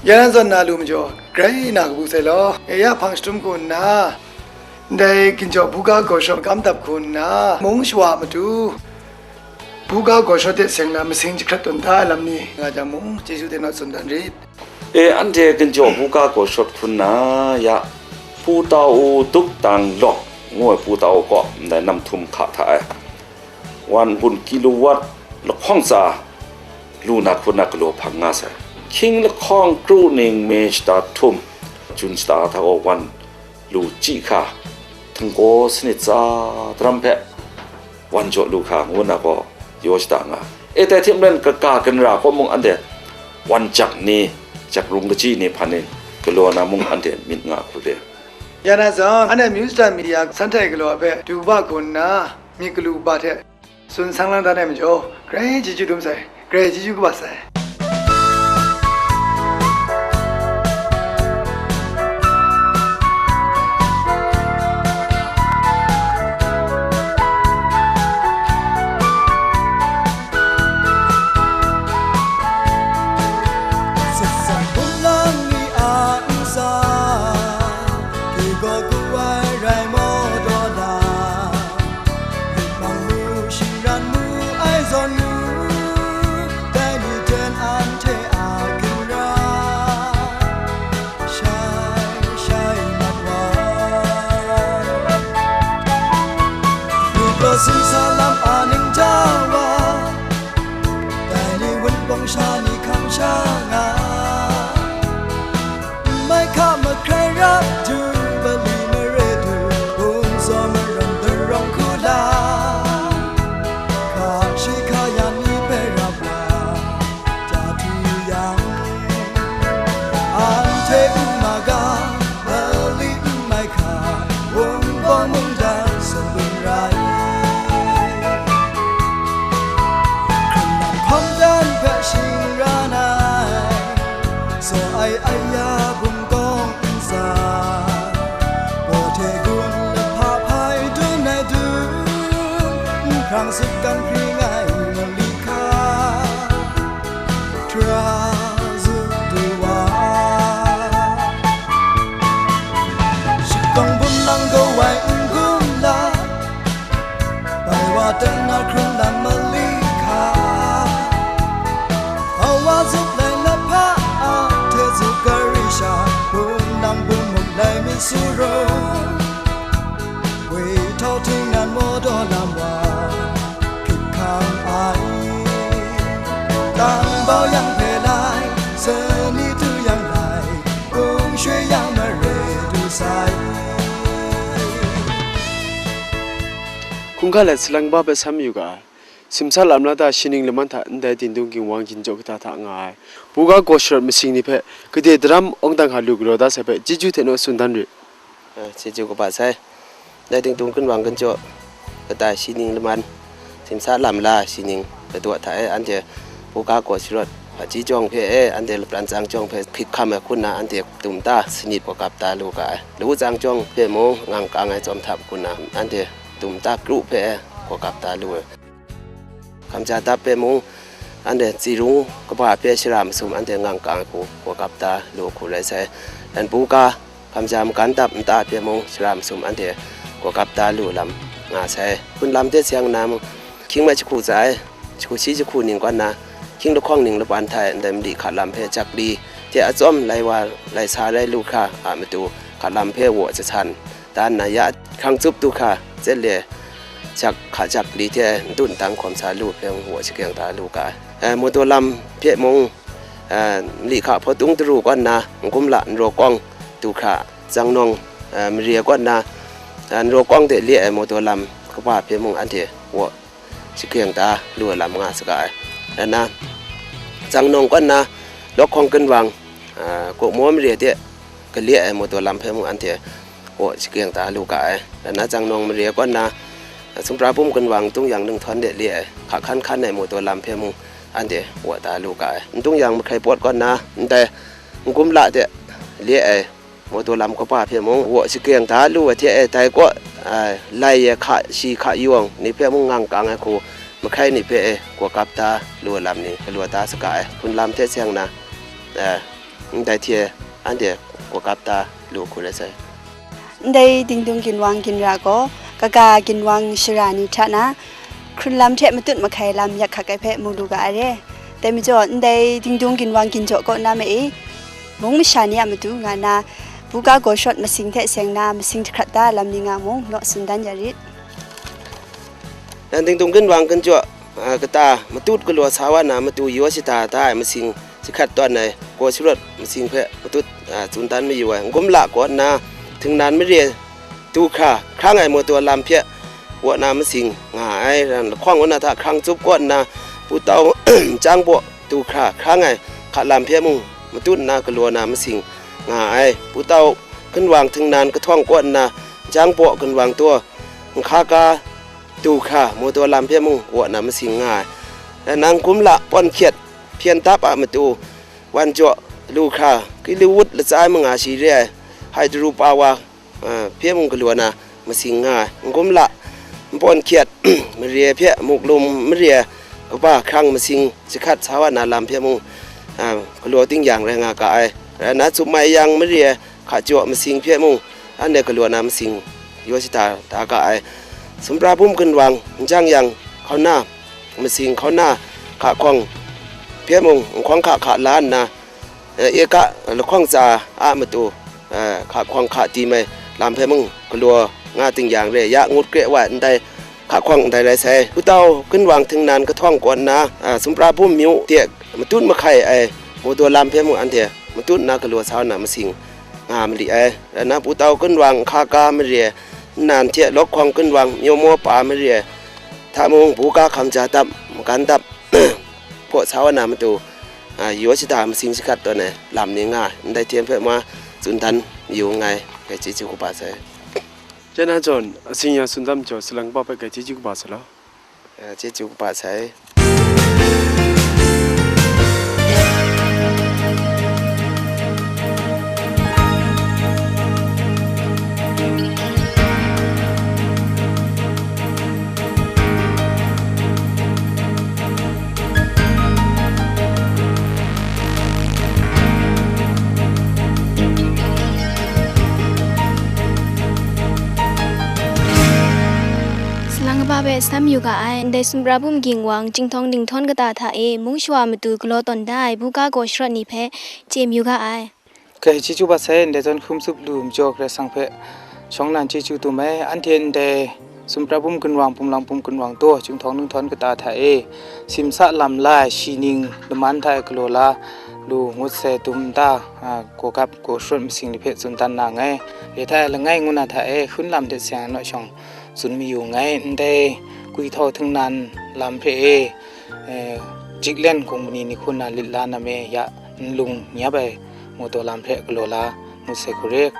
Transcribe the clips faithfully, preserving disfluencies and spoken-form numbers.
Ya na zawn na lu majaw, grai na kabu sai law, ya ya hpang shadum hku nna, ndai ginjaw buga gaw shawt makam dap hku nna, mung shawa a matu, buga gaw shawt de seng na masing jahkrat tawn da ai lam ni nga jang mung, chyeju de naw tsun dan rit. E, anhte ginjaw buga gaw shawt hku nna, ya, Pu Tau Dup Tang Lawk ngu ai Pu Tau kaw ndai nam htum hka hta e, wan ngun kilowatt lahkawng tsa lu na hku na galaw hpang nga sai. Hkying lahkawng kru ning me shata htum, jun shata hta gaw wan lu chyi hkra, htinggaw sanit tsa daram hpe wan jaw lu hkra ngu na gaw yaw shada nga. E, dai hte maren kaga ganra kaw mung anhte wan jak ni, jak rung kaji ni hpan e galaw na mung anhte myit nga hku le. Ya na zawn, anhte Myu Satan Media san hte galaw hpe du ba hku nna, myit galu ba hte tsun sang lang dan ai majaw, grai chyeju dum sai, grai chyeju kaba sai. Sitsan bum lang ni a ntsa, kigo ku ai rai maw daw la? Lit mang mu, shingran mu ai zawn nu, dai ni ten anhte a ginra, shai shai mat wa. Lut law simsa lam a ning ja wa, dai ni wunpawng sha ni hkang sha nga. N mai hka mahkrai rap du, bali mare du, bungzaw maram darawng hku la, hka shi hka yan ni hpe rap wa, ja htu yang, anhte u ma ga, bali n mai hka, wunpawng mungdan salun rai. Hkrun lam hkawm dan hpe shingran ai, saw ai ai ya bum kawng ntsa, baw hte gun lahpa hpai dun ai dun, n hprang sut gang hpring ai mali hka, hkra zup du wa. Shakawng bum lang go ai n gum la, bai wa dan na hkrung lam mali hka, awa zup lai lahpa a hte zup gari sha, bum lang bum mup lai mi su ru, woi htau htingnan maw daw lam wa, hkrit hkam ai. Tang bau yang hpe lai, sani tu yang lai, kung shwe yang mare du sai. Hkungga let salang ba hpe san mayu ga ai. Simsa lam la ta shi ning laman hta ndai dingdung ginwang ginjaw kata hta nga ai, buga gaw sharawt masing ni hpe gade daram awng dang hka lu galaw da sai hpe chyeju hte naw tsun dan rit. Eh, chyeju kaba sai. Dai dingdung ginwang ginjaw kata shi ning laman, simsa lam la shi ning ladaw hta e, anhte buga gaw sharawt hpaji jawng hpe e, anhte lapran tsang jawng hpe hkrit hkam ai hku nna, anhte tum ta sanit gaw kap ta lu ga ai. Lu tsang jawng hpe mung ngang kang ai tsawm htap hku nna, anhte tum ta kru hpe e gaw kap ta lu ai. Hkamja dap hpe mung, anhte tsi rung kaba hpe shara masum anhte ngang kang ai hku gaw kap ta lu hku rai sai. Dan buga, hkamja magan dap nta hpe mung shara masum anhte gaw kap ta lu lam nga sai. Hpun lam de seng na mung, hkying mai jahku tsa ai, jahku shi jahku ning kaw nna, hkying lahkawng ning laban hta e ndai mali hka lam hpe jak li hte atsawm lai wa lai sa rai lu hkra a matu, hka lam hpe waw jahsan dan na ya, hkrang tsup du hkra, tsen le jak hka jak li hte n tun dang hkawm sa lu hpe mung waw shakyeng da lu ga ai. Eh, mawdaw lam hpe mung, eh, mali hka hpaw tung daru kaw nna, n-gum la n raw kawng du hkra, tsang nawng, eh, mare kaw nna, eh, n raw kawng de li ai mawdaw lam kaba hpe mung anhte waw shakyeng da lu ai lam nga saga ai. Rai nna, tsang nawng kaw nna, lawk hkawng ginwang, ah, kukmaw mare de gale ai mawdaw lam hpe mung anhte gaw shakyeng da lu ga ai. Rai nna, tsang nawng mare kaw nna, sumra bum ginwang tung yang ninghtawn de le ai, hka hkan hkan ai mawdaw lam hpe mung anhte gaw da lu ga ai. N tung yang mahkrai pawt kaw nna, ndai n-gum la de le ai mawdaw lam kaba hpe mung gaw shakyeng da lu ai hte e, dai kaw, ai, lai e hka shi hka yawng ni hpe mung ngang kang ai hku, mahkrai ni hpe e gaw kap da lu ai lam ni galaw da saga ai. Hpun lam hte seng na, eh, ndai hte anhte gawgap da lu hku rai sai. Ndai dingdung ginwang ginra gaw, kaga ginwang shara ni hta na, hkrunlam hte matut mahkai lam yak hkak ai hpe mu lu ga ai re. Dai majaw, ndai dingdung ginwang ginjaw kaw na ma e, mung masha ni a matu nga na, buga gaw sharawt masing hte seng na, masing jahkrat da lam ni nga mung, naw tsun dan ya rit. Nang dingdung ginwang ginjaw, a, kata matut galaw sa wa na matu yaw shada da ai masing jahkrat tawn ai, gaw sharawt masing hpe matut, a, tsun dan mayu ai. N-gumla kaw nna, htingnan mare du hkra hkrang ai mawdaw lam hpe waw na masing nga ai, ran lahkawng kaw na hta hkrang tsup kaw nna, putau nchyang baw du hkra hkrang ai hka lam hpe mung matut nna galaw na masing nga ai. Putau ginwang htingnan kahtawng kaw nna, nchyang baw ginwang taw, nhka ka du hkra mawdaw lam hpe mung waw na masing nga ai. Rai nna, n-gumla pawn hkyet hpyen tap a matu wan jaw lu hkra, kiliwut latsa ai manga shi re ai, hai daru pa wa, a, hpe mung galaw na masing nga ai. N-gumla, npawn hkyet mare hpe muklum mare kaba hkrang masing jahkrat sa wa na lam hpe mung, a, galaw ting yang rai nga ga ai. Rai nna, tsup mai yang mare hka jaw masing hpe mung, anhte galaw na masing yaw shada da ga ai. Sumra bum ginwang n jang yang, hkauna masing, hkauna hka hkawng hpe mung, nhkawng hka hka la nna, e, eka lahkawng tsa a matu, e, hka hkawng hka tim ai lam hpe mung galaw nga ting yang re, ya ngut kre wa ai ndai hka hkawng ndai rai sai. Putau ginwang htingnan kahtawng kaw nna, a, sumra bum myu de matut mahkai ai mawdaw lam hpe mung anhte matut nna galaw sa wa na masing nga mali ai. Rai nna, putau ginwang nhka ka mare, nnan hte lawk hkawng ginwang myaw maw pa mare hta mung, buga hkam ja dap, magan dap hpaw sa wa na matu, a, yaw shada masing jahkrat tawn ai lam ni nga ai. Ndai hte hpe ma tsun dan mayu nngai, ngai chyeju kaba sai. Jana John, asin ya tsun dan majaw, salang kaba hpe ngai chyeju kaba sai law. A, chyeju kaba sai. Salang kaba hpe sam yu ga ai, ndai sumra bum ginwang, chyinghtawng dinghtawn kata hta e, mung shawa matu galaw tawn da ai, buga gaw sharawt ni hpe chye mayu ga ai. Ngai chyeju kaba sai, ndai zawn hkrum tsup lu majaw Karai Kasang hpe shawng nnan chyeju dum ai. Anhte ndai sumra bum ginwang, bumlang bum ginwang taw, chyinghtawng dinghtawn kata hta e, simsa lam la ai, shi ning laman hta e galaw la lu ngut sai dum nta, a, gawgap gaw sharawt masing ni hpe tsun dan na nngai. Le hta e langai ngu na hta e, hkun lam de seng ai naw shawng tsun mayu nngai. Ndai gwi htau htingnan lam hpe e, e, Jiklen kumpani ni hku na lit la na me ya nlung nyap ai mawdaw lam hpe galaw la ngut sai hku re.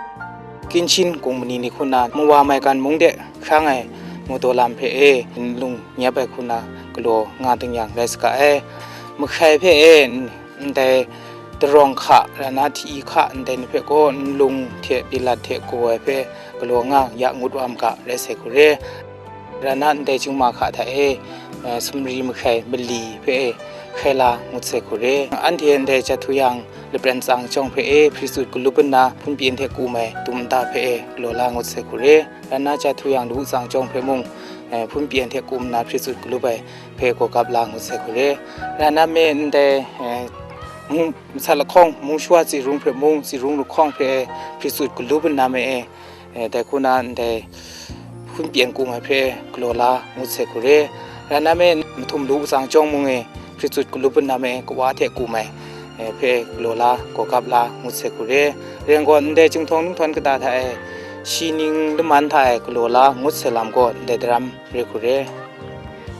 Kinshin kumpani ni hku na mawa maigan mung de hkrang ai mawdaw lam hpe e nlung nyap ai hku na galaw nga ting yang rai saga ai. Mahkai hpe e, ndai darawng hka, rai nna hti-i hka, ndai ni hpe gaw nlung hte pilat hte gaw ai hpe galaw nga ya ngut wa mu ga, rai sai hku re. Rai nna ndai chyuma hka hta e, eh, sumri mahkai mali hpe e hkai la ngut sai hku re. Anhte ndai Jahtu Yang lapren tsang jawng hpe e, hpri tut galup nna hpun pyen hte kum ai dum nta hpe e galaw la ngut sai hku re. Rai nna Jahtu Yang lawu tsang jawng hpe mung, eh, hpun pyen hte kum nna hpri tut galup ai hpe gawgap la ngut sai hku re. Rai nna me ndai, eh, mung, masat lahkawng, mung shawa tsi rung hpe mung, tsi rung lahkawng hpe hpri tut galup nna me e, eh, dai hku na ndai hpun pyen kum ai hpe galaw la ngut sai hku re. Rai nna me mahtum lawu tsang jawng mung e hpri tut galup nna me kawa hte kum ai, eh, hpe galaw la gawgap la ngut sai hku re. Rai nna gaw ndai chyinghtawng dinghtawn kata hta e, shi ning laman hta e galaw la ngut sai lam gaw ndai daram re hku re.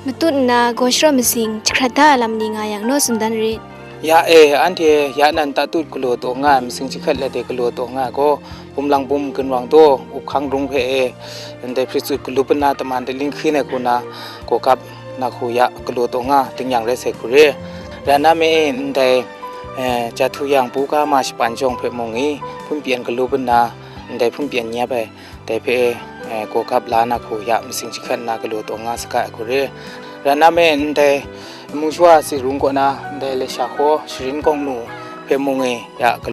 Matut nna gaw sharawt masing jahkrat da ai lam ni nga yang naw tsun dan rit. Ya e, anhte ya nan tatut galaw taw nga ai masing jahkrat let e galaw taw nga ai gaw, bumlang bum ginwang taw, up hkang rung hpe e, ndai hpri tut galup nna taman daling hkrin ai hku na, gawgap na hku ya galaw taw nga ting yang rai sai hku re. Rai nna me e, ndai, eh, Jahtu Yang buga ma shapan jawng hpe mung e, hpun pyen galup nna, ndai hpun pyen nyap ai, dai hpe, eh, gawgap la na hku ya masing jahkrat nna galaw taw nga saga ai hku re. Rai nna me ndai mung shawa tsi rung kaw na ndai lasha hkaw sharin kawng nu hpe mung e ya